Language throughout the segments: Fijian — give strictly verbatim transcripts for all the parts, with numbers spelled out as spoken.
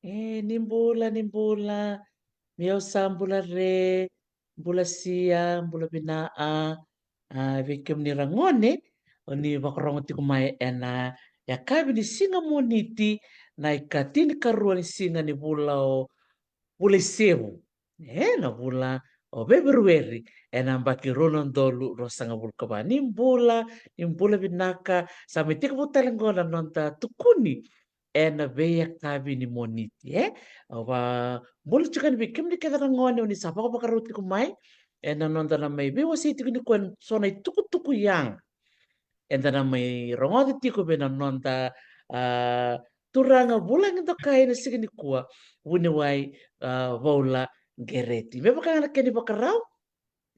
E, ni bula, ni bula. Meu sa bula re, bula sia, bula vina a, a, vei kemuni ragone, o ni vakarogo tiko mai ena yakavi ni siga Moniti, na ikatinikarua ni siga ni vula o vula i Sevu. E, na vula o Feperueri, ena yabaki rua na udolu ruasagavulu ka va. Ni bula, ni bula vinaka, sa mai tekivu tale oqo na noda tukuni ena veiyakavi ni Moniti, e? Au vakabula tiko yani vei kemuni kece ragone, o ni sa vakavakarau tiko mai, ena noda na mai veiwasei tiko nikua, so na itukutuku yaga. Eda na mai rogoca tiko vei na noda, a, turaga vulagi dokai ena siga nikua, vuniwai, a, Vaula Qereti. Me vaka ga na kena ivakarau,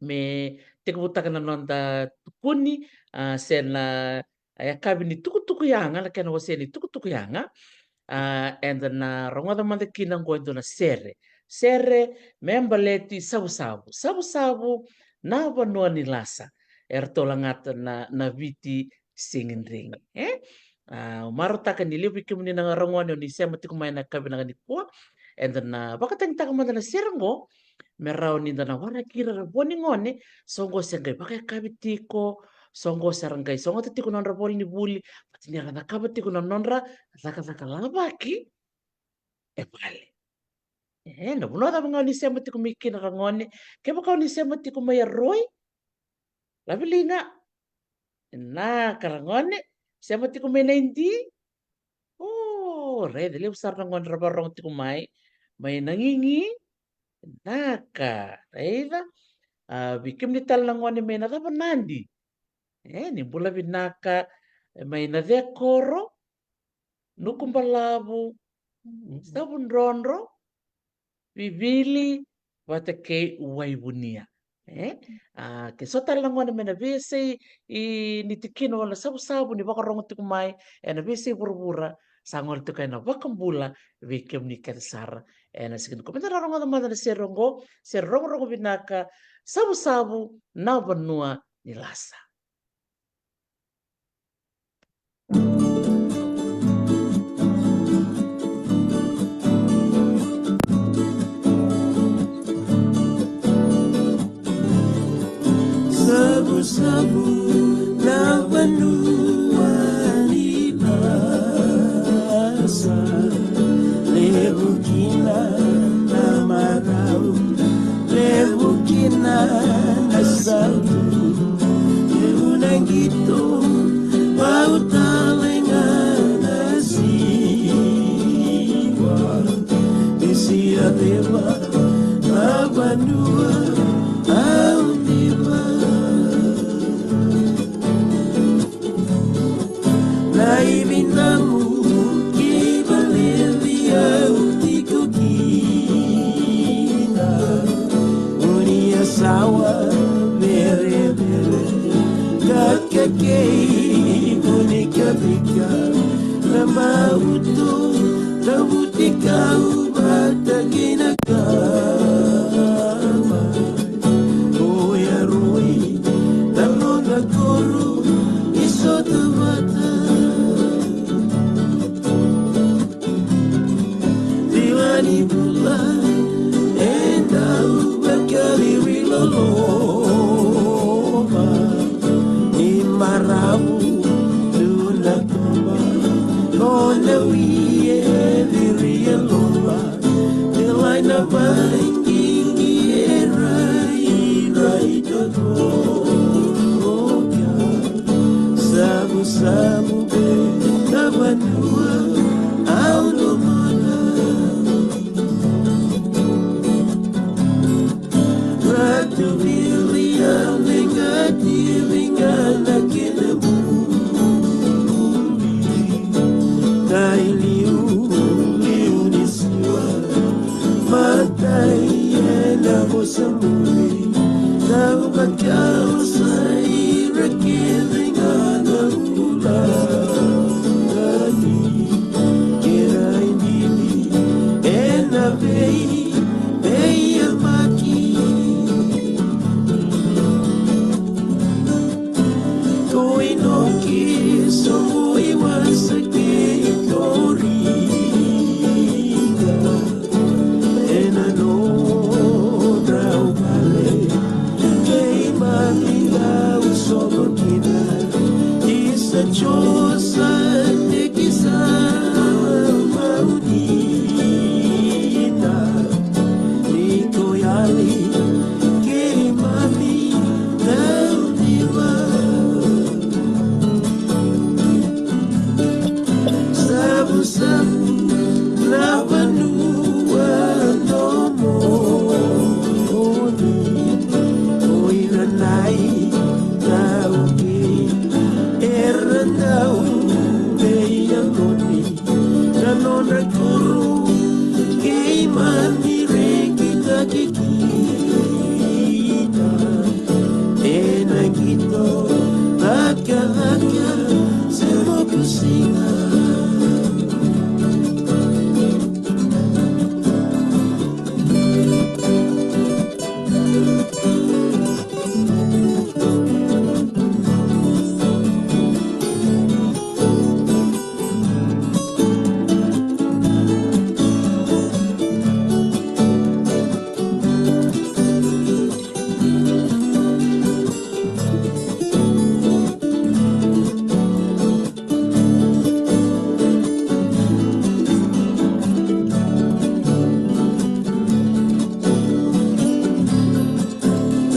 me tekivutaka na noda tukuni, a, se na, a, yakavi ni tukutuku yaga, na kena wasea ni tukutuku yaga. A, eda na rogoca mada kina oqo e dua na sere. Sere me baleti Savusavu. Savusavu na vanua ni lasa. Eratou lagata na, na Viti Sigidrigi, e? A, au marautaka ni levu vei kemuni na ragone o ni sema tiko mai na yakavi vinaka nikua. Eda na vakatagitaka mada na sere oqo me rawa ni da na waraki ira na vo ni gone, so oqo se qai vakayakavi tiko, so oqo se ra qai sogota tiko na nodra vola ni vuli, vata ni ra cakava tiko na nodra cakacaka lavaki e vale. E, na vanua cava ga o ni sema tiko mai kina ragone, kevaka o ni sema tiko mai Aroi, Laveliga, na ka ragone, sema tiko mai Naidi, o, raica, levu sara na gone ra vakarorogo tiko mai, mai Nagigi, na ka, raica, a, vei kemuni tale na gone mai na cava Nadi, e, ni bula vinaka, mai Nacekoro, Nukubalavu, Savudrodro, Vivili, vata kei Waivunia. E? A, ke so tale na gone mai na veiyasai ni tikina o Savusavu ni vakarogo tiko mai, ena veiyasai vuravura, sa gole tiko ena vakabula vei kemuni kece sara. Ena siga nikua meda na rogoca mada na sere oqo, sere rogorogo vinaka, Savusavu na vanua ni lasa. Savusavu na vanua ni lasa, levu kina na marau, levu kina na sautu, levu na qito, vau tale ga na siwa. Ni sia ceva na vanua au diva. Na ividamu kei Valevi au tiko kina. Uni yasawa verevere, kakekei, uni kavika, na mautu, na vutikau vata kei na kama. Oya roi, na nona koro, ni sota vata. Tila ni bula, e dau vakaliri loloma. Ni marau, tu na kama, ko na wie, viri e loma. Tila na vangi, era i rai. Savusavu, na vanua au lomana. Ratu Vili, au ligati, ligana kena buli. Na iliuliu ni siwa, matai ena vosa muri. Tau vakau sa ira kece ga na ulagani. Kena idili ena vei, veiyamaki. Ko Inoki, sobu i wasa kei Tori. Josa tekisa maunina ni ko yali keimami dauniwa. Savusavu na vanua nomuni. O ira na i tauki era dau veiyanoni na nodra koro keimami rekitaki kina. Ena qito cakacaka se moku siga.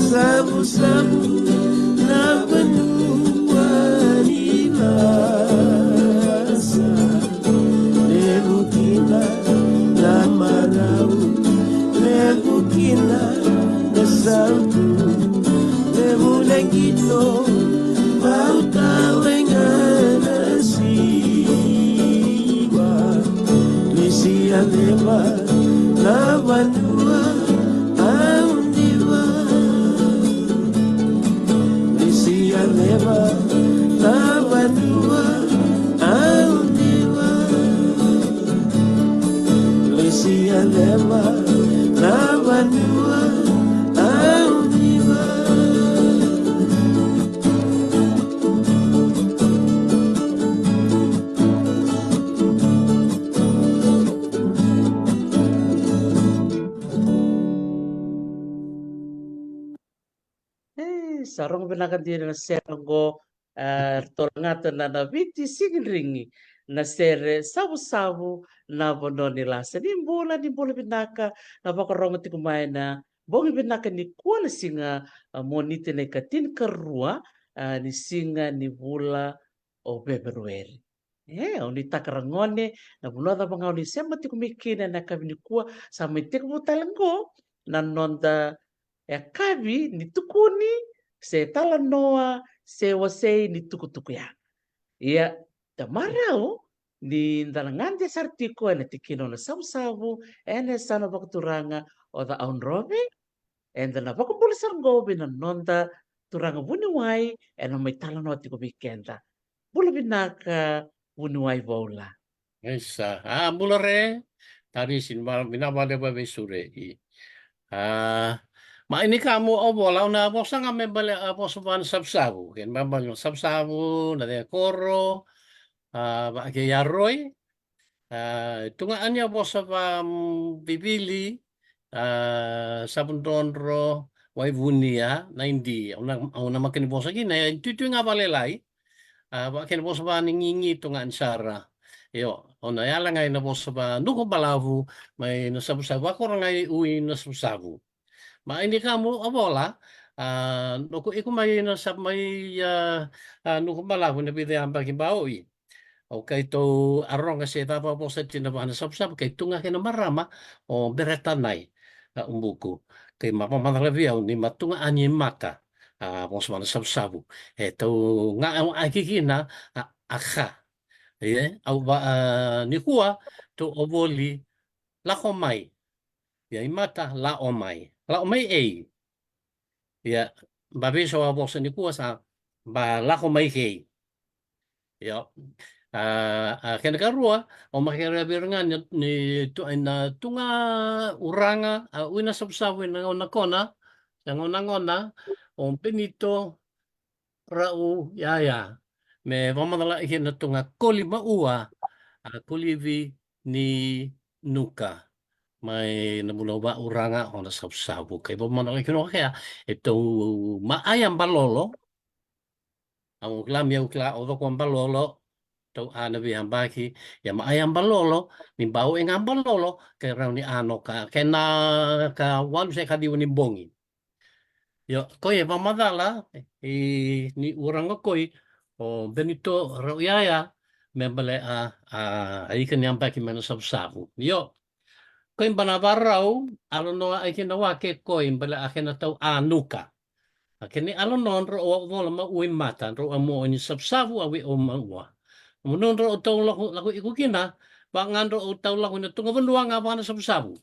Savusavu na vanua ni lasa. Levu kina na marau, levu kina na sautu, levu na qito, vauta wega na siwa. Lisi a leva na vanua au diva. Lisi a leva na vanua au diva. Lisi a leva na vanua au diva. E, sa rogo vinaka dina na sere oqo. E, ratou lagata na, na Viti Sigidrigi, na sere Savusavu na vanua ni lasa. Ni bula, ni bula vinaka na vakarogo tiko mai na bogi vinaka nikua, na siga, a, Moniti, na ikatinikarua, a, ni siga ni vula o Feperueri. E, au nuitaka ragone, na vanua cava ga o ni sema tiko mai kina ena yakavi nikua, sa mai tekivu tale oqo na noda yakavi ni tukuni se talanoa se wasei ni tukutuku ya. Ia, da marau ni da na gade sara tiko ena tikina o Nasavusavu ena yasana vakaturaga o Ca'audrove. Eda na vakabula sara oqo vei na noda turaga vuniwai ena mai talanoa tiko vei keda. Bula vinaka vuniwai Voula. Isa, a, bula re. Tarisi, ni ma-, vinaka vakalevu vei Sure. I, a, ma ini ka mo o Vola, au na vosa ga me bale a vosa va na Savusavu. Kei me bale na Savusavu, na Cegakoro, a, va kei Aroi. A, tu ga ani a vosa va, mm, Vivili, a, Savudrodro, Waivunia, na Idi. Au na, au na makini vosa kina, e tuitui ga valailai. A, va kena vosa va ni gigi tu ga ni sara. Io, o na yala ga ina vosa va nuku balavu, mai na Savusavu, a koro ga i ui na Savusavu. Ma ini ka mo a Vola, a, noku iko mai na sa mai, a, a, nuku balavu na vica yabaki baoi. O keitou a roga se cava vosa tina va na Savusavu, kei tu ga kei na marama o Beretanai, a, Ubuku. Kei ma vakamacala vei au ni ma tu ga ani mata, a, vosa va na Savusavu. E tou ga a kikina, a, a ka. Ia, au va, a, nikua, tou o voli, lako mai. Ia, i mata, la'o mai. La'o mai ei. Ia, ba vei so a vosa nikua sa, ba lako mai kei. Ia, a, a, kena karua, o ma kere vei ira ga ni, ni tu, na tu ga uraga, a, ui na Savusavu ena gauna kona, se gauna gona, o Benito, Ra'u, ia, ia. Me vakamacala ike na tu ga koli maua, a, kolivi ni nuka. Mai na vula va uraga o na Savusavu. Kei vakamacala ike no kea, e tou ma aya balolo. Au kila me au kila o coko a balolo, tau a na veiyabaki, ia ma a ya balolo, ni bau e ga balolo, ke rau ni a noka, ke na ka walu se ka ciwa ni bogi. Io, koi e vakamacala, i ni uraga koi, o Benito rau yaya, me bale a, a, a ika ni yabaki mai na savusavu. Io, koi bana varau, alo noa aiki na wake koi, bale a kena tau a nuka. A kena alo noa drau a vola ma ui mata, drau a mo ni savusavu, a wi o ma ua. Munu drau tau lako, lako iko kina, va ga drau tau lako na tunga vanua ga va na savusavu.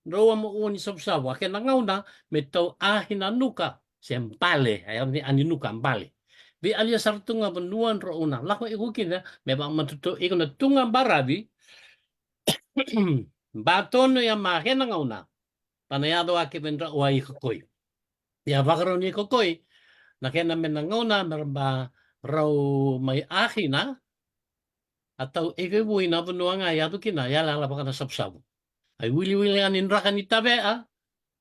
Drau a mo ua ni savusavu, a kena gauna, me tau a hina nuka, se bale, a ya ni ani nuka bale. Vi alia sara tunga vanua drau na, lako iko kina, me va matuto iko na tunga baravi, ba tono ya ma kena gauna, pa na yaco a ke ve drau a ika koi. Ia vakarau ni ika koi, na kena me na gauna, me ra ba rau mai a kina, a tau e ke vui na vanua ga e yaco kina, ia lala vaka na savusavu. Ai wiliwili ga ni draka ni tavea,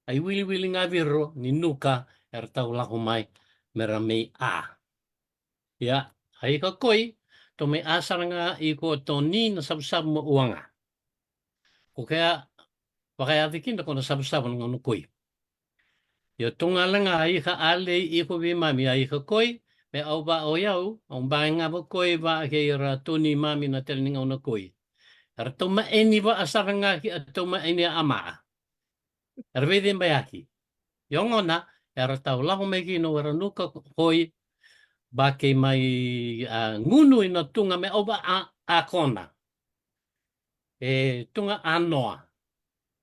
ai wiliwili ga viro ni nuka, era tau lako mai, me ra mei a. Ia, a ika koi, to mei a sara ga iko to ni na savusavu ma ua ga. Ko kea, vakayaci kina ko na savusavu na gauna koi. Io tugale ga a ika a lei iko vei mami a ika koi, me au va o yau, au ba e ga va koi va ke ira to ni mami na tele ni gauna koi. Era tau ma eni va a sara ga ki a tau ma eni a ama. Era vei cei ba yaki. Io gona, era tau lako mai kina o era nuka koi, ba kei mai a gunu i na tuga me au va a, a kona. E tuga a noa.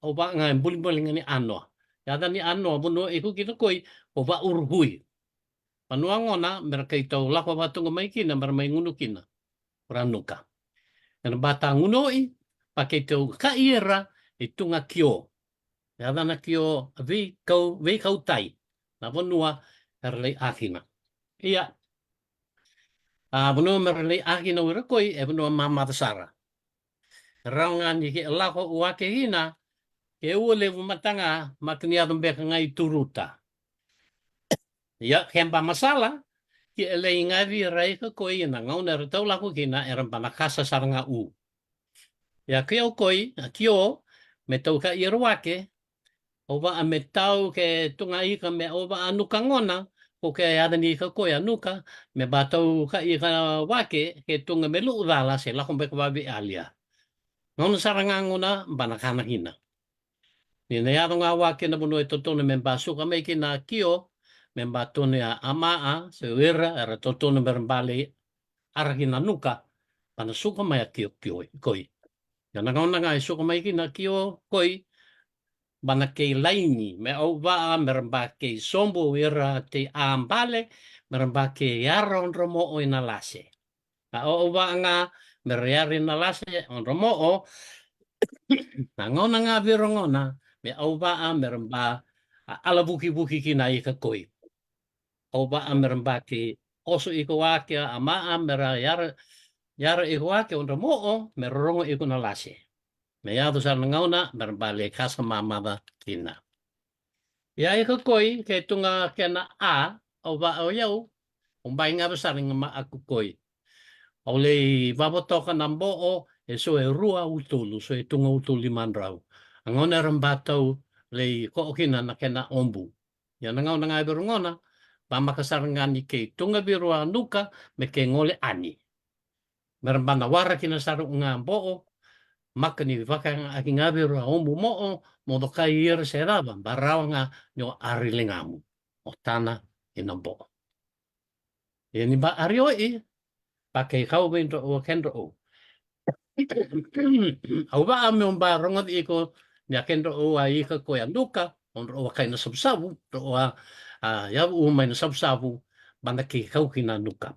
Au va ga e bulibuli ga ni a noa. Ia ca ni a noa, vanua e ku kina koi, o va uru hui. Vanua gona, me ra kei tau lako va tuga mai kina, me ra mai gunu kina. Ra nuka. E na ba ta gunu oi, ba kei tau ka i era, e tuga kio. Ia ca na kio, vei kau, vei kau tai. Na vanua, era lei a kina. Ia. A vanua me ra lei a kina o ira koi, e vanua mamaca sara. Rau ga ni ke lako ua ke ina, ke ua levu mata ga, ma ke ni yaco beka ga i turuta. Ia, ke ba masala, ke e lei ga vi rai ka koi ina gauna era tau lako kina, era ba na kasa sara ga u. Ia, ke o koi, a ke o, me tau ka i era wake, o va a me tau ke tuga ika me o va a nuka gona, ko ke a yaca ni ika koi a nuka, me ba tau ka ika wake, ke tuga me luu cala, se lako beka va vi alia. Gauna sara ga gona, ba na kana kina. Ni na yaco ga wake na vanua e totonu me ba suka mai kina kio, me ba tonu ya a maa, se wira, era totonu me ra ba lei ara kina nuka, ba na suka mai a kio, kio, koi. Ia na gauna ga e suka mai kina kio, koi, ba na kei laini, me au va a, me ra ba kei sobu, wira, tei a bale, me ra ba kei ara o dra mo o i na lase. A o au va a ga, me ra yara i na lase, o dra mo o, na gauna ga vira gona, me au va a, me ra ba, a ala vukivuki kina ika koi. Au va a me ra ba kei oso iko wake a maa me ra yara, yara iko wake o dra mo o me rorogo iko na lase. Me yaco sara na gauna me ra ba lei kasa mamaca kina. Ia ika koi ke tuga kena a, au va o yau, au ba i ga va sara i ga ma aku koi. Au lei vavotoka na bo o e so e rua u tolu, so e tuga u tolu i madrau. A gauna era ba tau lei ko o kina na kena obu. Ia na gauna ga e vira gona, ba maka sara ga ni kei tuga vira a nuka, me kei gole ani. Me ra ba na wara kina sara u ga bo o, maka ni vaka ga aki ga vira a obu mo o, mo dokai ira se cava, ba rawa ga ni o ari ligamu, o tana i na bo o. Ia ni ba ari o i, ba kei kau vei dra o ke dra o. Au va a me o ba rogo di iko, ni a ke dra o a ika koi a nuka, o dra o a kai na savusavu, dra o a, a yavu u mai na savusavu, ba na kei kau ki na nuka.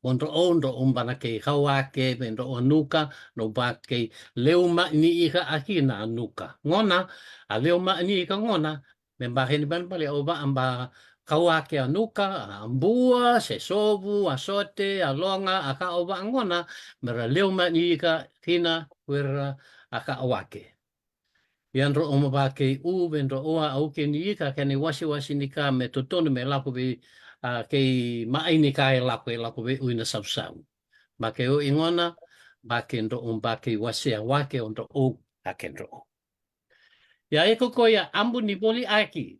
O dra o, dra o ba na kei kau a ke, me dra o a nuka, no ba kei leu ma ni ika a ki na nuka. Gona, a leu ma ni ika gona, me ba kei ni ba na bale, o va a ba kau a ke a nuka, a bua, se sovu, a sote, a loga, a ka o va a gona, me ra leu ma ni ika kina, wera a ka o a ke. Ia dra o ma va kei u, ve dra o a au ke ni ika, ke ni wasiwasi ni ka me totonu me lako vei a, kei maai ni ka e lako, e lako vei ui na savusavu. Ba kei o igona, ba kei dro'u, ba kei wasea wake o dro'u, a ke dro'u. Ia iko koya abu ni voli aki.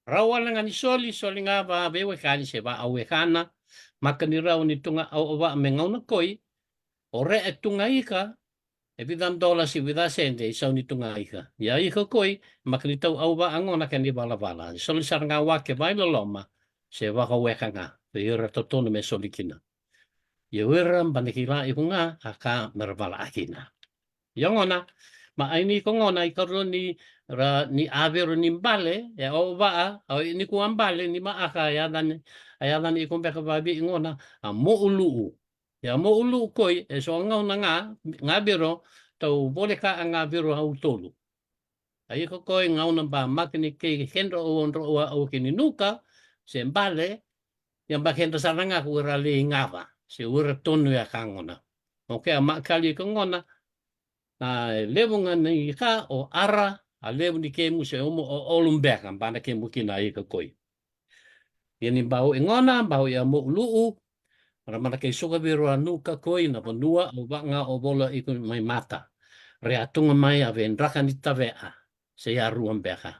Rau wale ga ni soli, soli ga va veiwekani se va au wekana, maka ni rau ni tuga au ova me gauna koi, o re e tuga ika, e vica dola se vica sede i sau ni tuga ika. Ia ika koi, maka ni tau au va agona ke ni valavala. Ni soli sara ga wake vai loloma, se vaka weka ga, pe ira totonu me soli kina. Ia wira ba ni kila iko ga, a ka me ra vala akina. Ia gona, ma ai ni ko gona, i karua ni ra, ni avero ni bale, e o va, a o ni kua bale, ni ma aka, a yacani, a yacani iko beka vavi i gona, a mo ulu. Ia mo ulu koi, e so gauna ga, ga viro, tau vole ka a ga viro au tolu. A iko koi gauna ba maka ni kei kendro o ndro o au ke ni nuka, se bale, ia ba kendra sara ga ko ura le i gava, se ura tonu ia ka gona. Oke, a makali ko gona, na levu ga ni ka o ara, a levu ni kemu se omo o olu beka, ba na kemu kina a iko koi. Ia ni bau i gona, bau ia mo ulu'u, ra mana kei suka vei rua nuka koi na vanua, o vaga o vola iko mai mata. Re a tuga mai a vei draka ni tave'a, se ia rua beka.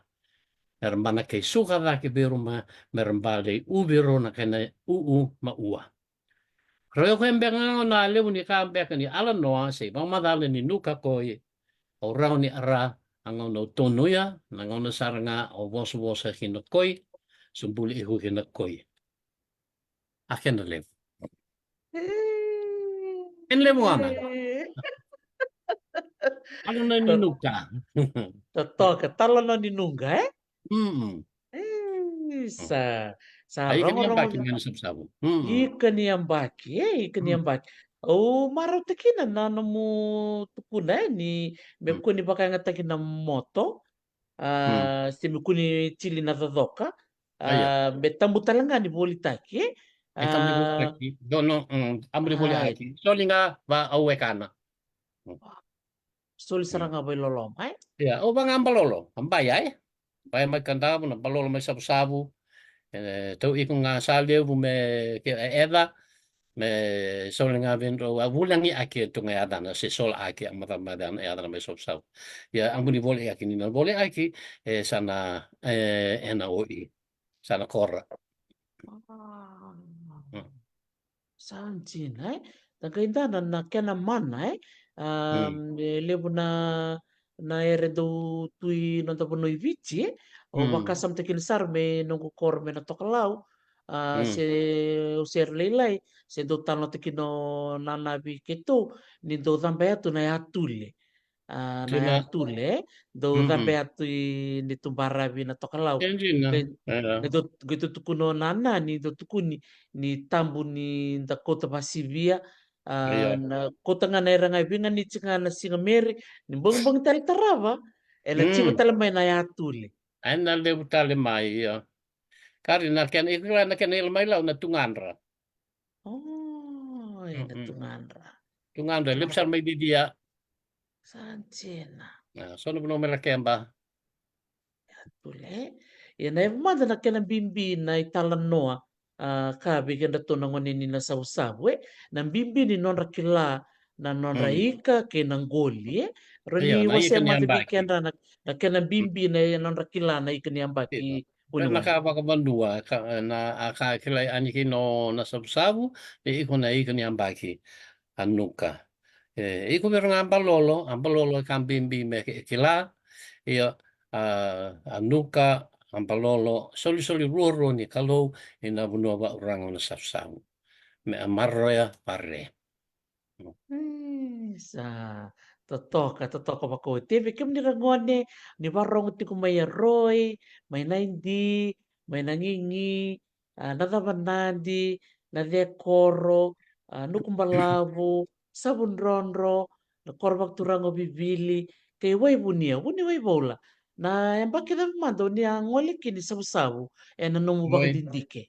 Era mana kei suka cake vei rua ma, me ra bale i u vei rua na kena u'u ma ua. Rau ia koya beka ga na levu ni ka beka ni alanoa, se i vakamacala ni nuka koi, o rau ni ara, a gauna o tonu ia, na gauna sara ga o vosavosa kina koi, subuli ihu kina koi. A kena levu. Kena levu ana. Alo na ni nuka. Totoka, talo na ni nuka, e? Mm. E, sa, sa a ika ni rogorogo abaki ga. Me na savusavu. Mm. Ika ni abaki, e, ika ni abaki. Au marautaka kina na nomu tukuna, e, ni me kua ni vakayagataki na moto. A, se me kua ni tili na cocoka. A, me tabu tale ga ni volitaki, e? E tabu ni volitaki. Dono, mm, tabu ni volitaki. Soli ga va au wekana. Mm. Soli sara ga vai loloma, e? Ia, o vaga balolo, a bai, e? Bai mai Kadavu, na balolo mai Savusavu. E, tau iko ga sa levu me ke, e, eca, me soli ga vei drau, a vulagi aki e tu ga yacana, se sola aki a maca maca yacana mai Savusavu. Ia, a buni voli aki ni na voli aki, e, sa na, e, ena oi, sa na kora. Sa dina, e? Na qai dana na kena mana, e? A, e levu na, na ere dau tu i noda vanua i Viti, e? Au vakasamataka kina sara me noqu koro me na tokalau, a, se, o se era lailai, se dau talanoataki kina o nana vei keitou, ni dau cabe tu na yatule. A, na yatule, dau cabe tu i ni tu baravi na tokalau. Qai dau tukuna o nana ni dau tukuni ni tabu ni da kauta vasivia, a, na kauta ga na ira ga viganiti ga na siga mere, ni bogibogi tale tarava, e na tiko tale mai na yatule. Ai na levu tale mai, ia. Kari na kena, ikila na kena ila mai lau na tugadra. O, e na tugadra. Tugadra, levu sara mai Vidia. Sa dina. A, so na vanua mai Lakeba. Yatule. Ia na yava mada na kena bibi na italanoa, a, ka vei kedratou na gone ni na Savusavu, e. Na bibi ni nodra kila na nodra ika kei na qoli, e. Rau ni wasea mada vei kedra na, na kena bibi na nodra kila na ika ni yabaki. Io. Na ka vakavanua, ka, na, a ka kilai yani kina o na Savusavu, e iko na ika ni yabaki, a nuka. E, iko vei ira ga a balolo, a balolo e ka bibi me ke, kila, ia, a, a nuka, a balolo, solisoli ruarua ni Kalou, ina vanua vauraga o na Savusavu. Me a maroya pare. E, sa totoka, totoka vakaoti. Vei kemuni ra gone, ni varogo tiko mai Aroi, mai Naidi, mai Nagigi, a, Nacavanadi, Nacekoro, a, Nukubalavu, Savudrodro, na koro vakaturaga o Vivili, kei Waivunia, Vuniwai Voula. Na yabaki cava mada o ni a gole kina i Savusavu, e na nomu vakadidike?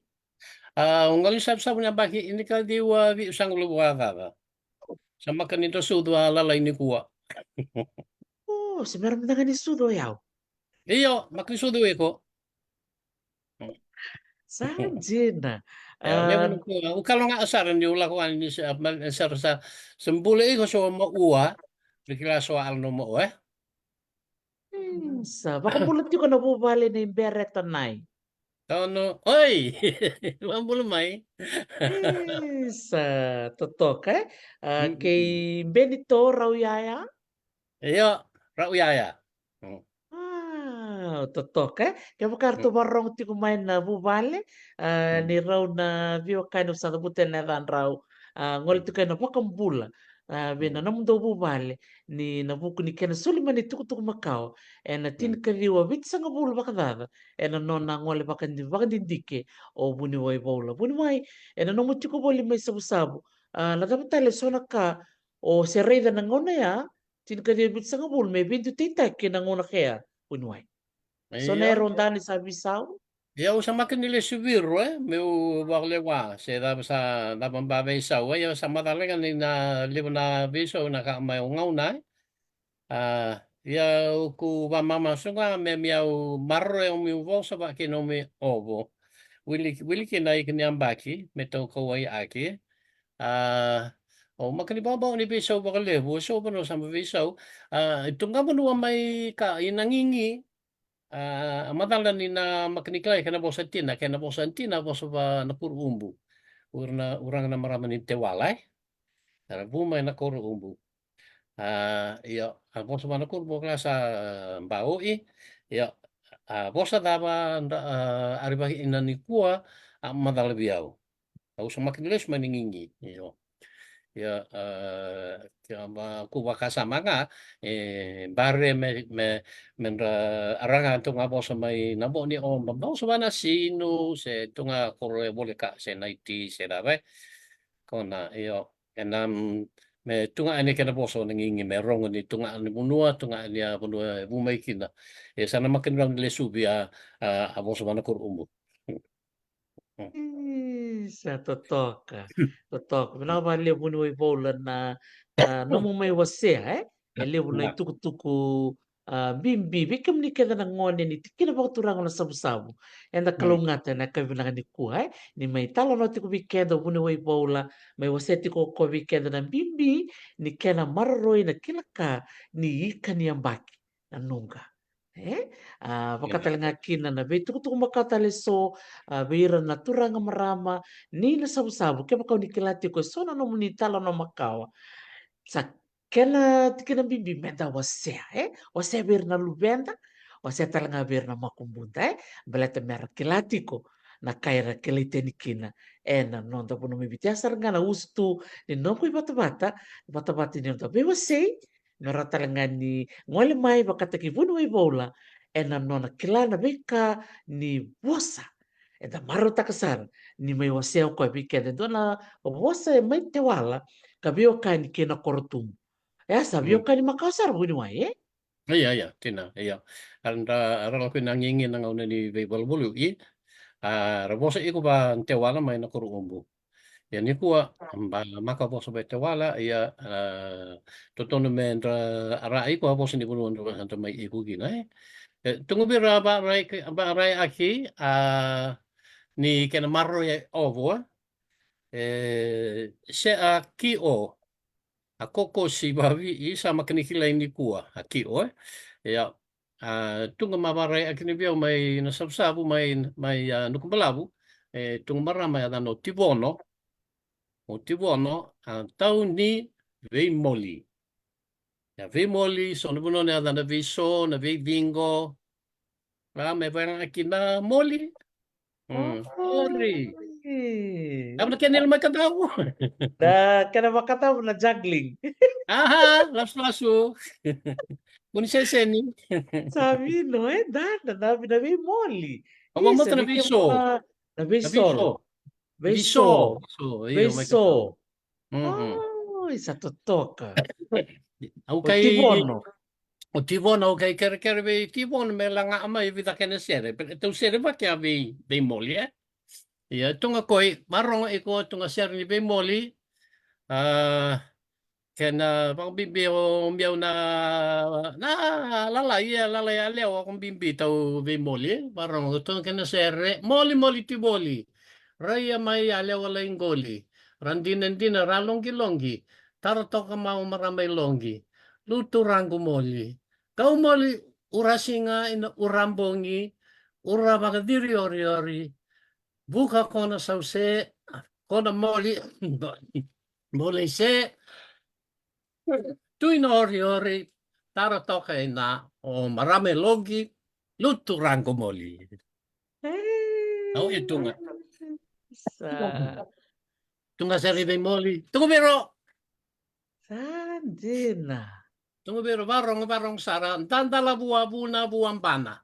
A, au gole i Savusavu na yabaki, ini ka ciwa vi'u sagavulu ka ciwa. Sa maka ni dra sucu a lalai nikua. O, se mera mada ga ni sucu o yau. Io, maka ni sucu iko. Sa dina. Ia, me vuna ko, au kalougata sara niu lako yani ni sa, ma, sara sa, sa bula iko so maua, ni kila so a ala no maua, e? Mm, sa vakabula tiko na vuvale nei Bereta Nai. Ono, oi! Vakabula mai. Isa, totoka, e? A, mm, kei Benito Rauiaya? Io, Rauiaya. Mm. A, totoka, e? Kevaka ratou vakarorogo tiko mai na vuvale, a, mm, ni rau na veiwekani au sa cavuta na yacadrau, a, gole tiko ena vakabula, a, vei na, mm, nomudou vuvale, ni na vuku ni kena soli mai ni tukutuku makawa ena, mm, tinikaciwa vitusagavulu vakacaca, ena nona gole vakadi-, vakadidike o vuniwai Vaula. Vuniwai, ena nomu tiko voli mai Savusavu, a, na cava tale so na ka o se raica na gauna ya, tinikaciwa vitusagavulu, me veidutaitaki na gauna kea, vuniwai? So na, io, era dau ni sa veisau? Ia, au sa maka ni lesu vei ira, e, meu vakalewa se cava sa, cava ba veisau, e, ia sa macala ga ni na levu na veisau na ka mai au gauna, e. A, ia au ku vamama soga me, me au maroroi au meu vosa vaka kei nomu ovo. Wili, wili kina ika ni yabaki me tau kauwai aki. A, au maka ni vakabau ni veisau vakalevu, so vanua sa ma veisau. A, e tu ga vanua mai ka i na gigi. A, a macala ni na maka ni kilai kena vosa tina, kena vosa tina, vosa va na kuru ubu. Ura na, uraga na marama ni Tewala, e? Era vu mai na kuru ubu. A, io, a vosa va na kuru ubu kila sa, a, baoi. Io, a vosa cava, a, arivaki ina nikua, a macala vei au. Au sa maka ni lesu mai ni gigi, io. Ia, a, kila ma ku vakasama ga, e, bare me, me, me dra, araga tu ga vosa mai na vo ni oba, vosa va na sinu, se tu ga koro e voleka, se naiti, se rave. Kona, io, ena, mm, me tu ga ni kena vosa na gigi, me rogo ni tu ga ni vanua, tu ga ni a vanua e vu mai kina. E sa na maka ni rawa ni lesu vei a, a, a vosa va na koro ubu. Isa, totoka. Totoka. Vinaka vakalevu vuniwai Vaula na, a, nomu mai wasea, e? E levu na itukutuku, a, bibi vei kemuni kece na gone ni tikina vakaturaga na Savusavu. Eda kalougata ena yakavi vinaka nikua, e? Ni mai talanoa tiko vei keda o vuniwai Vaula, mai wasea tiko o koya vei keda na bibi ni kena maroroi na kila ka ni ika ni yabaki na nuqa. E? A, vaka tale ga kina na veitukutuku makawa tale so, a, vei ira na turaga marama ni na Savusavu, kevaka o ni kila tiko e so na nomuni talanoa makawa. Sa kena tikina bibi meda wasea, e? Wasea vei ira na luveda, wasea tale ga vei ira na makubuda, e? Baleta mera kila tiko na ka era kilai tani kina ena noda vanua mai Viti. Ya sara ga na usutu ni noqu ivatavata, vatavata ni noda veiwasei, me rawa tale ga ni gole mai vakataki vuniwai Vaula ena nona kila na veika ni vosa. Eda marautaka sara ni mai wasea o koya vei keda e dua na vosa e mai Tewala ka veiwekani kei na korotubu. E a sa veiwekani makawa sara vuniwai, e? Ia, ia, tina, ia. Era, era lako ina gigi na gauna ni veivaluvalu, i, a, ra vosa iko va Tewala mai na koro ubu. Ia nikua, ba, maka vosa va Tewala, ia, a, totonu me dra, a, ra iko a vosa ni vanua dra, dra mai iko kina, e. E, tuga vei ira a varai, a varai aki, a, ni kena maroroi e ovo, e, se a ki o, a koko si vavi i sa maka ni kilai nikua, a ki o, e. Ia, a, tuga ma varai aki ni vei au mai na Savusavu, mai, mai, a, Nukubalavu, e, tuga marama e yacana o Tivono, o Tivono, a, tau ni veimoli. Ia, veimoli, so na vanua na yacana veiso, na veiviqo. A, me vagaki na moli. Mm. Ori. Ori. Au na kena ila mai ka dau. Na kena vakatavu na juggling. Aha, lasulasu. Kuni seseni. Sa vino, e, dada, na vina veimoli. Au mamata na veiso. Na veiso. Veiso. Veiso. Veiso. Io, mai ka dau. Mm. Oi, sa totoka. Au kai, o Tivono. O Tivono, au kai kerekere vei Tivono me laga mai vica kena sere. Pe tau sere vake a vei, veimoli, e? Ia, tuga koi, varogo iko, tuga sere ni veimoli. A, kena vakabibi o miau na, na lalai, e lalai yalewa ko bibi tau veimoli, e? Varogo tu kena sere, moli, moli ti voli. Ra ia mai yalewa lai qoli. Ra dina dina, ra loqi loqi. Tara toka mau marama i loqi. Lutu raqu moli. Kau moli, ura siga ina ura bogi. Ura vakaciri oriori. Vuka kona sause, kona moli, moli se, tu ina oriori, tara toka ina, o marama e loqi, lutu raqu moli. Au e tuga. Sa. Tuga sere ni veimoli. Tuga vei ro. Sa dina. Tuga vei ro, varogo, varogo sara. Dadala vua, vuna, vua bana.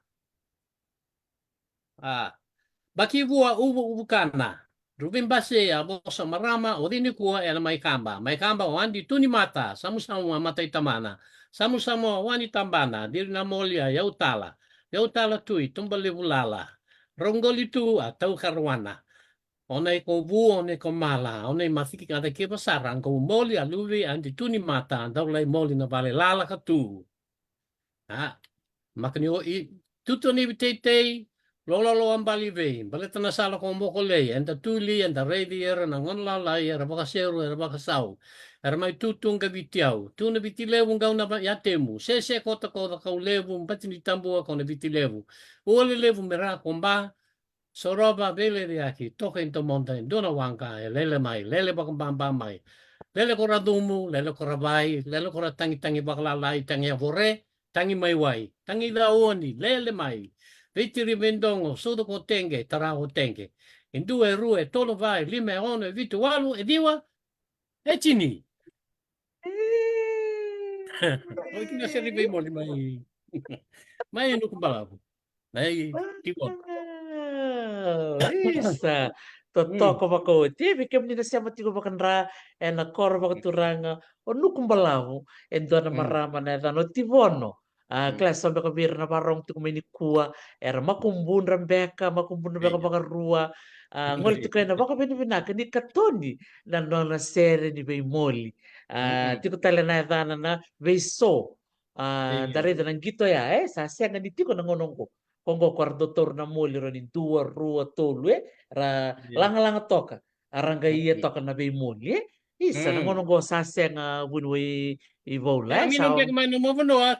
A, baki vua, uvu, uvu kana. Ruvi base a vosa marama, o cini kua ena mai kaba. Mai kaba o adi tu ni mata, samusamu a mata i tamana. Samusamu a wani tabana, diri na moli a yautala. Yautala tui, tuba levu lala. Rau qoli tu a tau karuana. O nai ko vu, o nai ko mala, o nai maciki kada kiva sara, qau moli a luve adi tu ni mata, dau lai moli na vale lala ka tu. A, maka ni o i, tutu ni viteitei, lololo a bali vei, baleta na sala ko moko lei, eda tuli, eda raici era na gona lalai, era vakaseru, era vakasau, era mai tutu ga viti au, tu na viti levu, qau na va-, yatemu, sese kota ko cakau levu, bati ni tabua ko na viti levu, ua lelevu me ra ko ba, Sorova veileceyaki, toka e domoda e dua na waqa, e lele mai, lele vakababa mai. Lele ko ra cumu, lele ko ra vai, lele ko ra tagitagi vakalalai, tagi a vore, tagi mai wai, tagi caoni, lele mai. Veitiri veidogo, sucu ko tege, tara ko tege. E dua, e rua, e tolu, va, e lima, e ono, e vitu, walu, e ciwa, e tini. Oi, kina sere ni veimoli mai. Mai Nukubalavu. Mai Tivona. Wow, isa. Totoka vakaoti. Vei kemuni na sema tiko vakadra ena koro vakaturaga o Nukubalavu, e dua na marama na yacana o Tivono. A, kila so beka vei ira na varogo tiko mai nikua, era makubudra beka, makubudra beka vakarua. A, gole tiko ena vakavinavinaka ni katoni na nona sere ni veimoli. A, tiko tale na yacana na veiso. A, da raica na qito ya, e, sa sega ni tiko na gauna oqo. Ko oqo ko ra dau taura na moli, ra ni dua, rua, tolu, e, ra lagalaga toka. A ra qai ia toka na veimoli, e. Isa, na gauna oqo sa sega, vuniwai Vaula, e, sa beka mai na nomu vanua,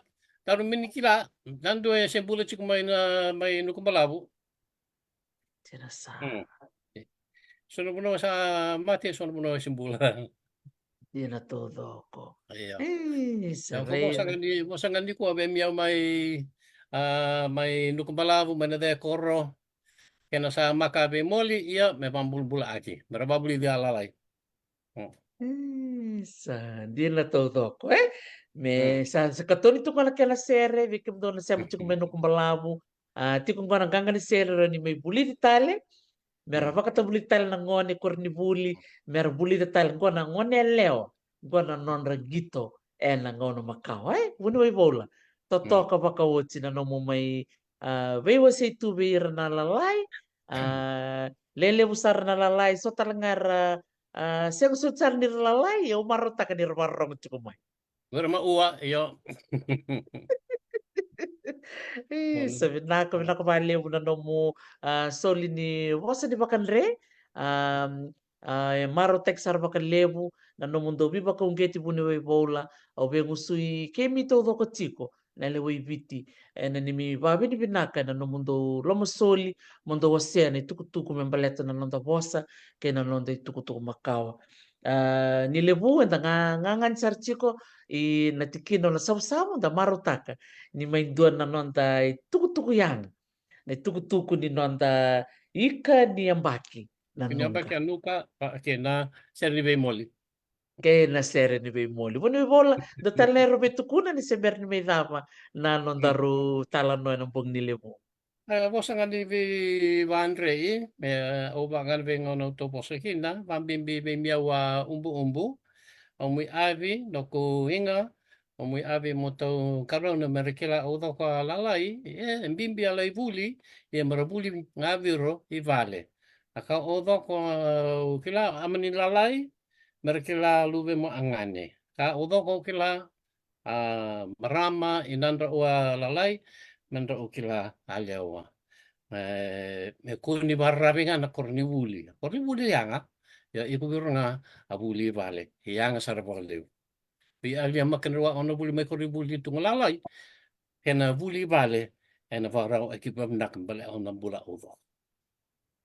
taru mini kila, na dua e se bula tiko mai na, mai Nukubalavu. Dina sa. So na vanua sa mate, so na vanua e se bula. Dina taucoko. Io. Isa, ko vosa ga ni, vosa ga ni kua vei miau mai, a, mai Nukubalavu, mai na cekoro. Kena sa maka veimoli, ia me vabulabula aki. Me ra vavulici a lalai. Isa, dina taucoko, e? Me sa, sa katoni tu ga na kena sere, vei kemudou na sema tiko mai Nukubalavu. A, tiko qo na qaqa ni sere, ra ni mai vulici tale. Me ra vakatavulici tale na gone, koronivuli, me ra vulica tale qo na gone yalewa. Qo na nodra qito ena gauna makawa, e? Vuniwai Vaula. Totoka vakaoti na nomu mai, a, veiwasei tu vei ira na lalai. A, lelevu sara na lalai, so tale ga era, a, sega soti sara ni ra lalai, au marautaka ni ra vakarorogo tiko mai. Vei ira ma ua, io. Isa, vinaka, vinaka vakalevu na nomu, a, soli ni vosa ni vakadre. A, a, e marautaki sara vakalevu na nomudou veivakauqeti, vuniwai Vaula. Au via gusui kemi taucoko tiko na lewe i Viti ena neimi vakavinavinaka ena nomudou lomasoli, mo dou wasea na itukutuku me baleta na noda vosa kei na noda itukutuku makawa. A, ni levu eda ga, gagani sara tiko ina tikina o Nasavusavu, da marautaka ni mai dua na noda itukutuku yaga, na itukutuku ni noda ika ni yabaki na Nuka. Ika ni yabaki a Nuka, a, kei na sere ni veimoli. Kei na sere ni veimoli. Vuniwai Vaula, dua tale na erau veitukuna ni se bera ni mai cava na nodaru talanoa ena bogi ni levu. E, vosa ga ni veivadrei, e, au vaka ga ni veigauna au tau vosa kina, vabibi vei miau a Ubuubu, au mui avi, noqu iga, au mui avi mo tau karauna me ra kila au coko a lalai, e, bibi a lai vuli, ia me ra vuli ga viro i vale. A ka au coko, au kila a mani lalai, me ra kila a luve mo a gane. ka ucoko kila, a, marama, i na drau a lalai, me drau kila a lewa. E, me kua ni vararavi ga na koronivuli. Koronivuli yaga, ia iko viro ga a vuli vale, yaga sara vakalevu. Vei a lia makina rua ona vuli mai koronivuli tu ga lalai, kena vuli vale, ena vakarau e ki vavinaka bale ona bula ucoko.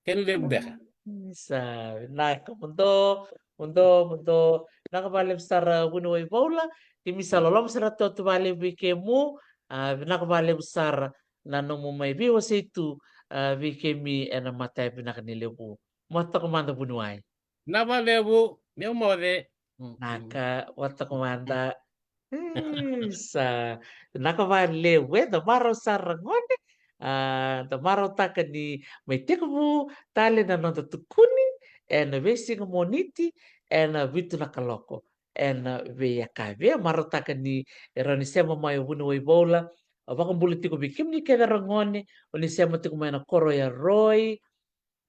Kena levu beka. Sa vinaka mudo, mudo, mudo. Vinaka vakalevu sara vuniwai Vaula. Kemi sa loloma sara totu vakalevu vei kemu. A, vinaka vakalevu sara na nomu mai veiwasei tu, a, vei kemi ena mata e vinaka ni levu. Mo toka mada vuniwai. Na vakalevu, meu moce. Naka, mo toka mada. Isa, naka vakalevu, e, da marau sara gone, a, da marautaka ni mai tekivu tale na noda tukuni, ena veisiga Moniti, ena vitu na kaloko, ena veiyakavi, e, marautaka ni e rawa ni sema mai o vuniwai Vaula, o vakabula tiko vei kemuni kece ra gone, o ni sema tiko mai na koro ya Roi,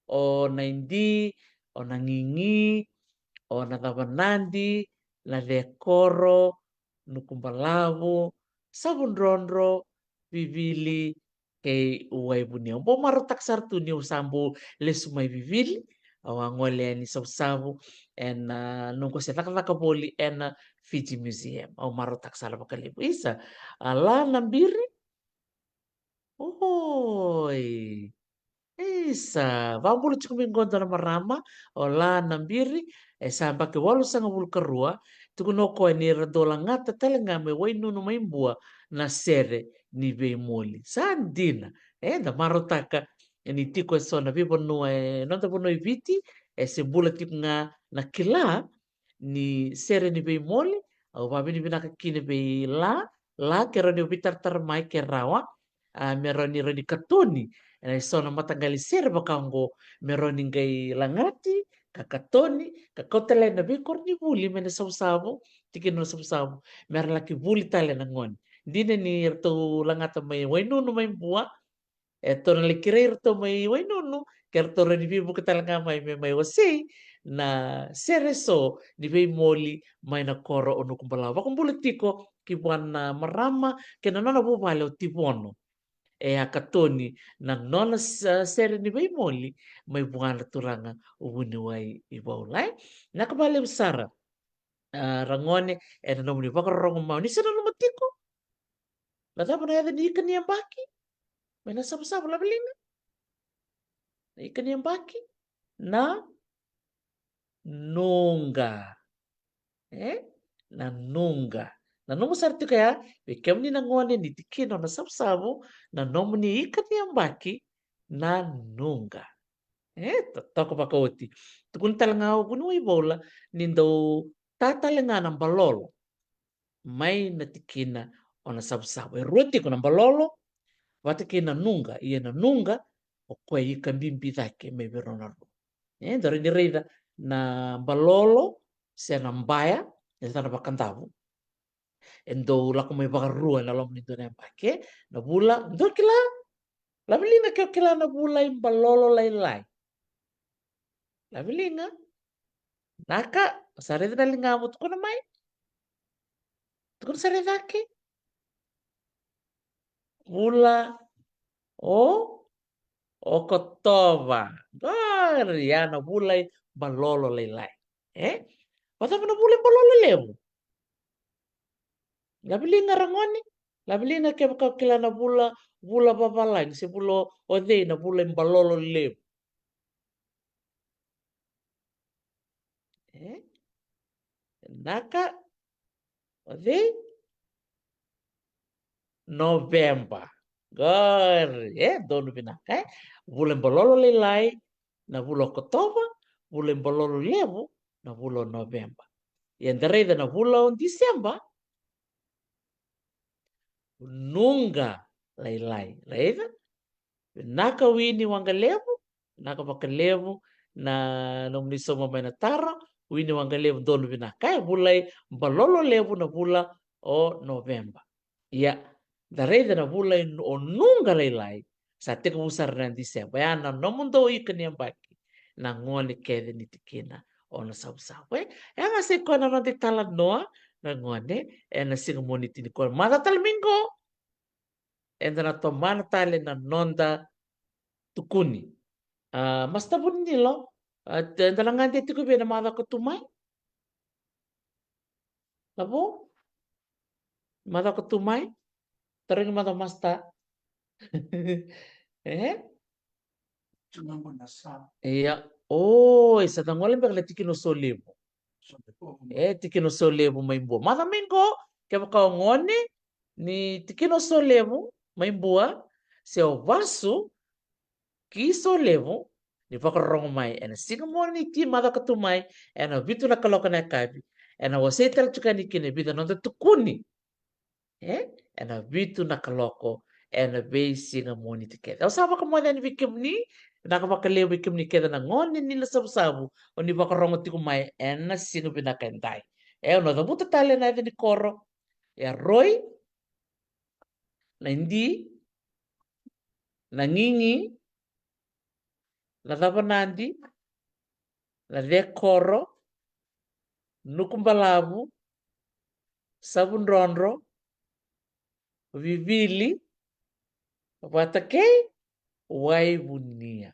o Naidi, o Nagigi, o Nacavanadi, Nacekoro, Nukubalavu, Savudrodro, Vivili, kei Waivuniyau. Bau marautaka sara tu niu sa bau lesu mai Vivili, au a gole yani Savusavu, ena, a, noqu se cakacaka voli ena Fiji Museum. Au marautaka sara vakalevu. Isa, a, La Nabiri, Oi. Isa, vakabula tiko mai qo dua na marama, o La Nabiri, e sa yabaki walusagavulu ka rua, tukuna o koya ni ra dau lagata tale ga mai Wainunu mai Bua na sere ni veimoli. Sa dina, e, da marautaka ni tiko e so na veivanua e noda vanua e Viti, e se bula tiko ga na kila ni sere ni veimoli, au vakavinavinaka kina vei La, La ke rawa ni veitaratara mai ke rawa, a, me rawa ni rawa ni katoni ena so na mataqali sere vaka oqo, me rawa ni qai lagati, ka katoni, ka kauta tale na veikoronivuli mai na Savusavu, tikina o Savusavu, me ra laki vuli tale na gone. Dina ni ratou lagata mai Wainunu mai Bua, e ratou na lai kerei iratou mai Wainunu, ke ratou rawa ni veivuke tale ga mai me mai wasei na sere so ni veimoli mai na koro o Nukubalavu. Vakabula tiko ki vua na marama kei na nona vuvale o Tivono. E a katoni na nona s-, sere ni veimoli mai vua na turaga o vuniwai Vaula. Naka vakalevu sara. A, ragone, ena nomuni vakarorogo mai, ni sa nanuma tiko. Na cava na yaca ni ika ni yabaki mai na Savusavu, Laveliga? Na ika ni yabaki na nuqa. E? Na nuqa. Nanuma sara tiko ya, vei kemuni na gone ni tikina o na Savusavu, na nomuni ika ni yabaki na nuqa. E, totoka vakaoti. Tukuna tale ga o vuniwai Vaula ni dau ta tale ga na balolo mai na tikina o na Savusavu. E rua tiko na balolo vata kei na nuqa, ia na nuqa o koya ika bibi cake mai vei rau na rua. E, dou rawa ni raica na balolo se na baya, e sa na vakadavu. E dau lako mai vakarua ena loma ni dua na yabaki, e, na vula, dou kila, Laveliga, ke o kila na vula i balolo lailai? Laveliga. Naka, sa raica na ligamu, tukuna mai. Tukuna sara e cake. Vula o Okotova. Qori, ya na vula i balolo lailai. E? Vacava na vula i balolo levu? Laveliga, ragone. Laveliga, kevaka o kila na vula, vula vavalagi se vula o cei na vula i balolo levu. E? Naka, o cei? Noveba. Qori, e, donu vinaka, e. Vula i balolo lailai na vula o Okotova, vula i balolo levu na vula o Noveba. Ia da raica na vula o Diseba, nuqa lailai, raica? Vinaka Wini Waqalevu, vinaka vakalevu na nomuni sauma mai na taro, Wini Waqalevu, donu vinaka, e, vula i balolo levu na vula o Noveba. Ia, da raica na vula i, o nuqa lailai, sa tekivu sara na Diseba, ya na nomudou ika ni yabaki na gone kece ni tikina o na Savusavu, e. Ya ga sa i koya na noda italanoa, na gone ena siga Moniti nikua. Macawa tale mai qo eda na tomana tale na noda tukuni. A, Masta Vunilo, a, te- eda na gade tiko vei na macawa ka tu mai? Lavo? Macawa ka tu mai? Tarogi macawa Masta. E? Ia. O, e sa da gole beka na tikina o Solevu. E, tikina o Solevu mai Bua. Macawa mai qo, kevaka o gone ni tikina o Solevu mai Bua, se o vasu ki Solevu, ni vakarorogo mai ena siga Moniti macawa ka tu mai, ena vitu na kaloko na yakavi, ena wasei tale tiko yani kina e vica na noda tukuni. E, ena vitu na kaloko ena veisiga Moniti kece. Au sa vakamoce yani vei kemuni, vinaka vakalevu vei kemuni kece na gone ni Nasavusavu o ni vakarorogo tiko mai ena siga vinaka edai. E, au na cavuta tale na yaca ni koro. E a Roi, na Idi, na Gigi, na Cavanadi, na Cekoro, Nukubalavu, Savudrodro, Vivili, vata kei Waivunia.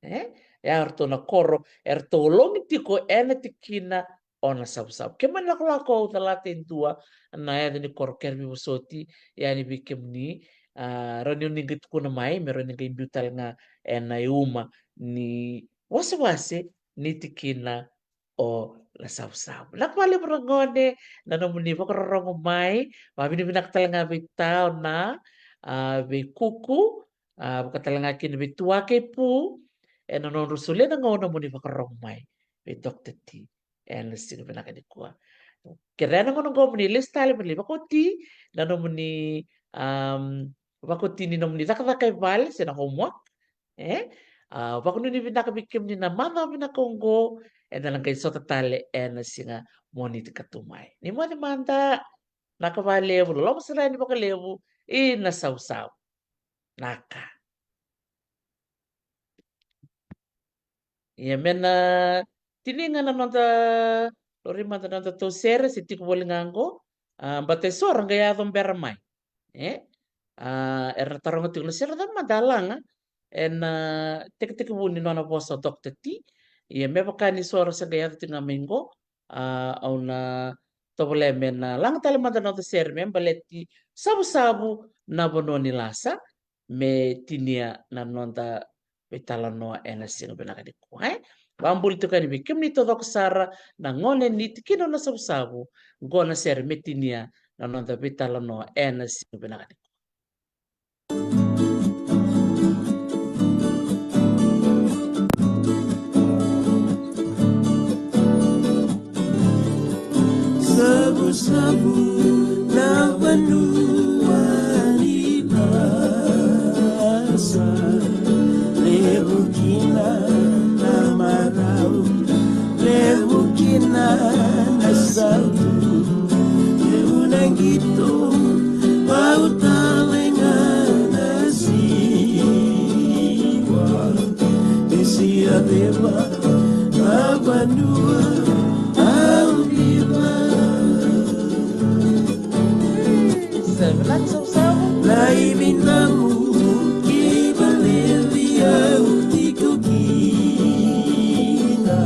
E? E a ratou na koro eratou ologi tiko ena tikina o Nasavusavu. Ke mani lakolako au calata e dua na yaca ni koro, kere vivosoti yani vei kemuni, a, rawa ni o ni qai tukuna mai me rawa ni qai biu tale ga ena iuma ni wasewase ni tikina o Nasavusavu. Vinaka vakalevu na gone na nomuni vakarorogo mai, vakavinavinaka tale ga vei Tao na, a, vei Kuku, a, vaka tale ga kina vei Tua kei Pu, ena nodra solia na gauna mo ni vakarorogo mai vei Doctor T ena siga vinaka nikua. Kerea na gauna oqo mo ni lesu tale mo ni vakaoti na nomuni, am, vakaoti ni nomuni cakacaka e vale se na homework. E? A, vakanuinui vinaka vei kemuni na macawa vinaka oqo, eda na qai sota tale ena siga Moniti ka tu mai. Ni moce mada, vinaka vakalevu, loloma sara yani vakalevu i Nasavusavu. Naka. Ia me na tini ga na noda, lori mada na noda tou sere, se tiko voli ga qo, a, baleta eso ra qai yaco bera mai. E? A, era na taroga tiko na sere cava mada a laga ena tekitekivu ni nona vosa o Doctor T. Ia me vaka ni so ra se qai yaco tiko ga mai qo, a, au na tovolea me na laga tale mada na noda sere me baleti Savusavu na vanua ni lasa, me tinia na noda veitalanoa ena siga vinaka nikua, e? Vakabula tiko yani vei kemuni taucoko sara na gone ni tikina o Nasavusavu, qo na sere me tinia na noda veitalanoa ena siga vinaka nikua. Savusavu na vanua ni lasa, levu kina na marau, levu kina na sautu, levu na qito, vau tale ga na siwa. Isi a ceva na vanua au liva. Seven, that's so seven. Laivi namu ki valevi au tiko kina.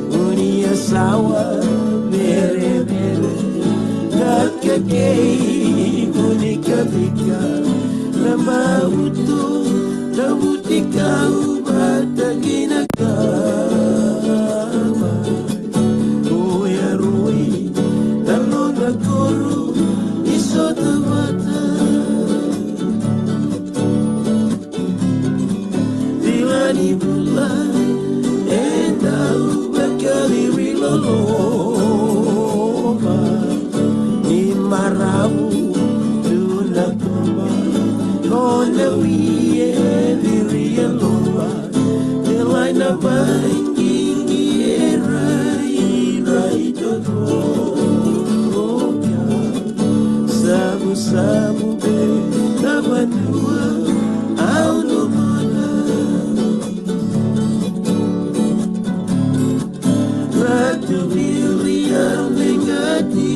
Uni a sawa verevere. Kakekei uni kavika. Na mautu na vutikau vata kina kama. Oya rui na nona koro ni sota vata. Vila ni bula e dau vakaviri loloma. Ni maravu tu na koma, kona wie viri e loma. Te lai na vangingi e rairai totoroka. Savusavu be na vanua au lomana. Ratu viri a me gati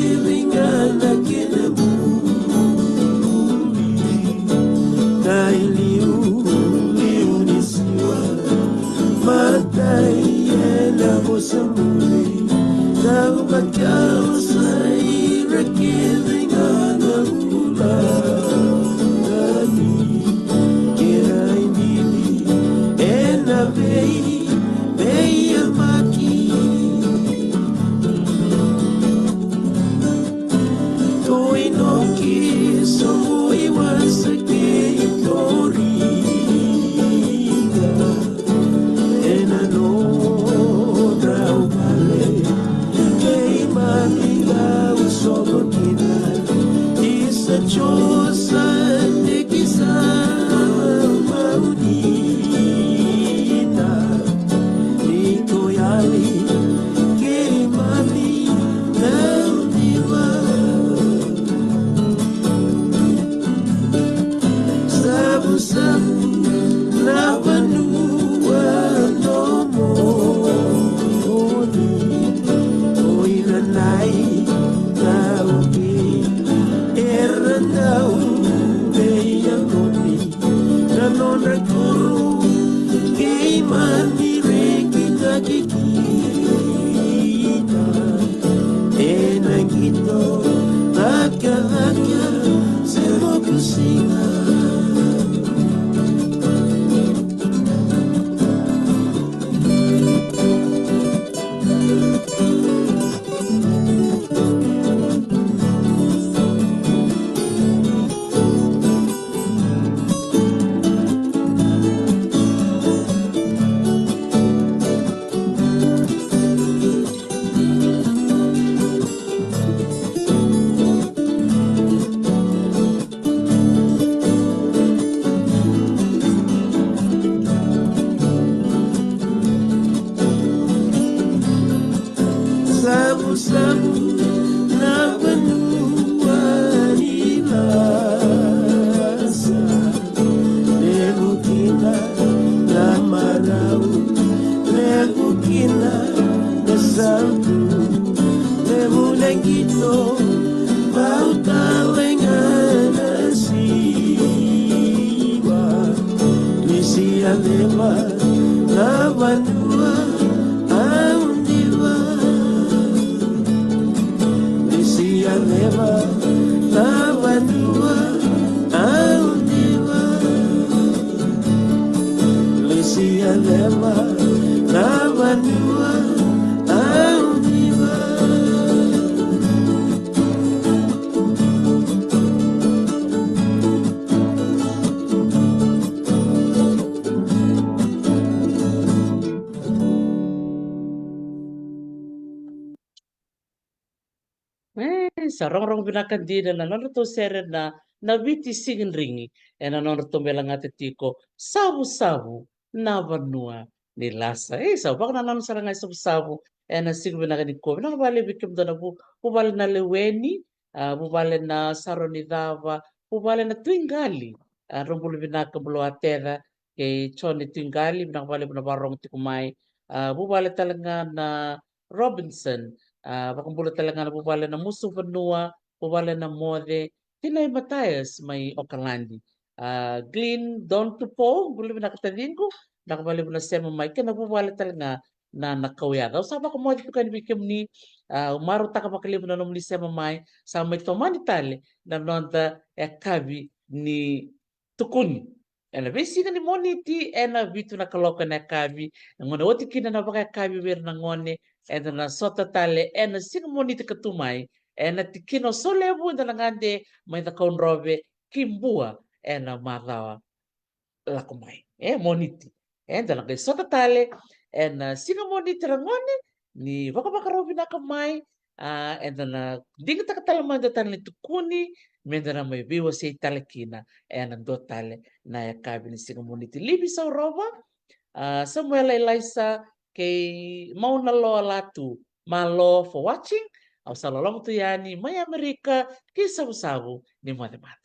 Kece ga na ulagani kei na ivivi ena veiveiyamaki. Ko Inoki sobu i wasa kei Toriga ena nodrau vale. Keimami qau sobu kina i sa josa tekisa maunina. Ni ko yali keimami qau diva. Savusavu na vanua nomuni. Oi na nai na uke era dau veiyagoni. Na nodra koro keimami rekitaki kina. Ena qito cakacaka se moku siga. Savusavu na vanua ni lasa. Levu kina na marau, levu kina na sautu, levu na qito, vau tale ga na siwa. Ni sa yaceva na vanua au diva. Ni sa yaceva na vanua au diva. Ni sa yaceva na vanua au diva. E, sa rogorogo vinaka dina na nodratou sere na, na Viti Sigidrigi, ena nodratou bau lagata tiko Savusavu na vanua ni lasa. E, sa vakanananu sara ga i Savusavu ena siga vinaka nikua. Vinaka vakalevu vei kemudou na vu, vuvale na Leweni, a, vuvale na Saro ni Cava, vuvale na Tui Qali. A, drau bula vinaka, bula Wateca kei Jone Tui Qali, vinaka vakalevu na vakarorogo tiko mai. A, vuvale tale ga na Robinson, a, vakabula tale ga na vuvale na Musu Vanua, vuvale na Moce, tinai Mataias mai Okaladi. A, Glyn Don Tupou, bula vinaka taciqu, vinaka vakalevu na sema mai, kei na vuvale tale ga na, na Kauyaca. Au sa vakamoce tiko yani vei kemuni, a, au marautaka vakalevu na nomuni sema mai, sa mai tomani tale na noda yakavi ni tukuni. Ena veisiga ni Moniti, ena vitu na kaloko ena yakavi, na gauna oti kina na vakayakavi vei ira na gone, eda na sota tale ena siga Moniti ka tu mai, ena tikina o Solevu, eda na gade mai Cakaudrove ki Bua ena macawa lako mai. E, Moniti. Eda na qai sota tale ena siga Moniti, ra gone, ni vakavakarau vinaka mai, a, eda na digitaka tale mai dua tale na itukuni, meda na mai veiwasei tale kina ena dua tale na yakavi ni siga Moniti. Livi Saurova, a, Samuela Ilaisa, kei Mauna Loa Latu. Malo for watching. Au sa loloma tu yani mai Amerika ki Savusavu, ni moce mada.